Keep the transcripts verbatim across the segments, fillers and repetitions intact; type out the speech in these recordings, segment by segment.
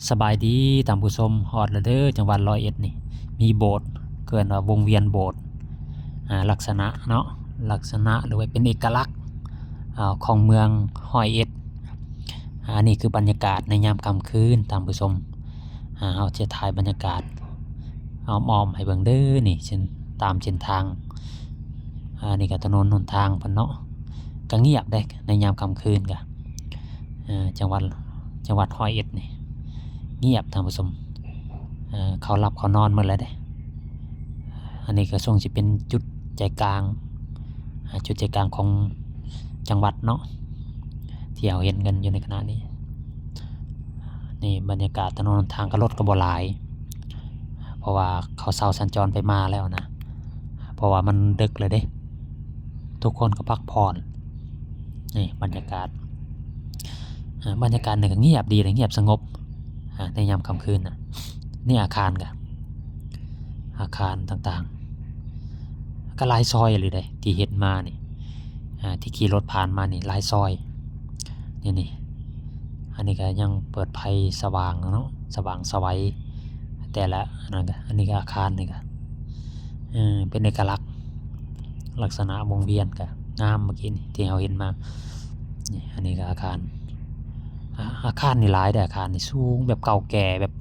สบายดีท่านผู้ชม ฮอดแล้วเด้อ จังหวัดร้อยเอ็ดนี่ มีโบสถ์ เอิ้นว่าวงเวียนโบสถ์ อ่า ลักษณะเนาะ ลักษณะหรือว่าเป็นเอกลักษณ์ อ่า ของเมืองร้อยเอ็ด อ่า อันนี้คือบรรยากาศในยามค่ำคืนท่านผู้ชม อ่า เฮาจะถ่ายบรรยากาศอ้อมๆให้เบิ่งเด้อนี่ เส้น ตามเส้นทาง อ่า นี่ก็ถนนหนทางเพิ่นเนาะ ก็เงียบเด้ในยามค่ำคืนก็ อ่า จังหวัด จังหวัดร้อยเอ็ดนี่ เงียบท่านผู้ชม อ่า เขาหลับเขานอนหมดแล้วเด้ อันนี้ก็ทรงสิเป็นจุดใจกลาง อ่า จุดใจกลางของจังหวัดเนาะ ที่เฮาเห็นกันอยู่ในขณะนี้ นี่บรรยากาศถนนหนทางก็รถก็บ่หลาย เพราะว่าเขาเซาสัญจรไปมาแล้วนะ เพราะว่ามันดึกแล้วเด้ ทุกคนก็พักผ่อน นี่บรรยากาศ อ่า บรรยากาศนี่ก็เงียบดีเลย เงียบสงบ อ่า ในยามค่ำคืนน่ะ นี่อาคารก็ อาคารต่างๆ ก็หลายซอยเลยเด้ ที่เห็นมานี่ อ่า ที่ขี่รถผ่านมานี่หลายซอย นี่ๆ อันนี้ก็ยังเปิดไฟสว่างเนาะ สว่างไสว แต่ละอันนั้นก็ อันนี้ก็อาคารนี่ก็ เออ เป็นเอกลักษณ์ ลักษณะวงเวียนก็งามเมื่อกี้นี่ที่เฮาเห็นมา นี่ อันนี้ก็อาคาร อ่า อาคารนี่หลายเด้อ อาคารนี่สูงแบบเก่าแก่แบบ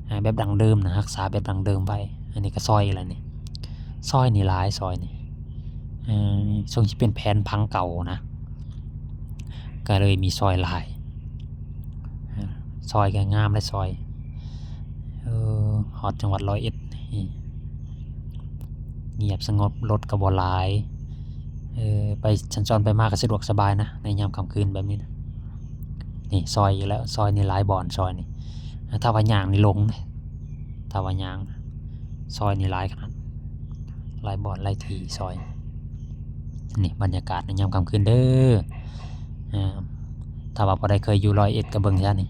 อ่า แบบดั้งเดิมนะ รักษาแบบดั้งเดิมไว้ อันนี้ก็ซอยอีกแล้วนี่ ซอยนี่หลาย ซอยนี่ เออ ทรงสิเป็นแผนผังเก่านะ ก็เลยมีซอยหลาย อ่า ซอยก็งามและซอย เออ ฮอดจังหวัดร้อยเอ็ดนี่ เงียบสงบ รถก็บ่หลาย เออ ไปสัญจรไปมาก็สะดวกสบายนะ ในยามค่ำคืนแบบนี้นะ นี่ซอยอีกแล้ว ซอยนี่หลายบ่อน ซอยนี่ ถ้าว่าย่างนี่หลงเด้ ถ้าว่าย่าง ซอยนี่หลายขนาด หลายบ่อน หลายที่ซอย นี่บรรยากาศในยามค่ำคืนเด้อ อ่า ถ้าว่าผู้ใดเคยอยู่ร้อยเอ็ดก็เบิ่งซะนี่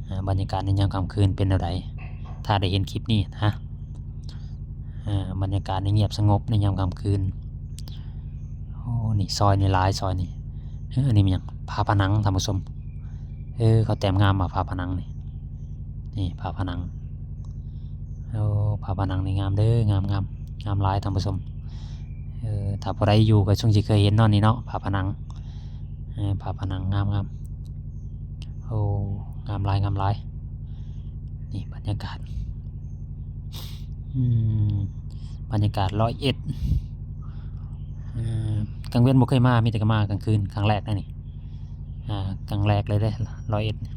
อ่า บรรยากาศในยามค่ำคืนเป็นแนวใด ถ้าได้เห็นคลิปนี้นะ อ่า บรรยากาศนี่เงียบสงบในยามค่ำคืน โอ้ นี่ซอยนี่หลาย ซอยนี่ เออ อันนี้มันหยัง ฝาผนังท่านผู้ชม เออ เขาแต้มงามมาฝาผนังนี่ นี่ฝาผนัง โอ้ ฝาผนังนี่งามเด้อ งาม งาม งามหลายท่านผู้ชม เออ ถ้าผู้ใดอยู่ก็ทรงสิเคยเห็นเนาะนี่เนาะ ฝาผนัง เออ ฝาผนังงาม งาม โอ้ งามหลาย งามหลาย นี่บรรยากาศ อืม บรรยากาศร้อยเอ็ด เออ กลางเว็นบ่เคยมา มีแต่ก็มากลางคืน ครั้งแรกนะนี่ อ่า ครั้งแรกเลยเด้ ร้อยเอ็ดนี่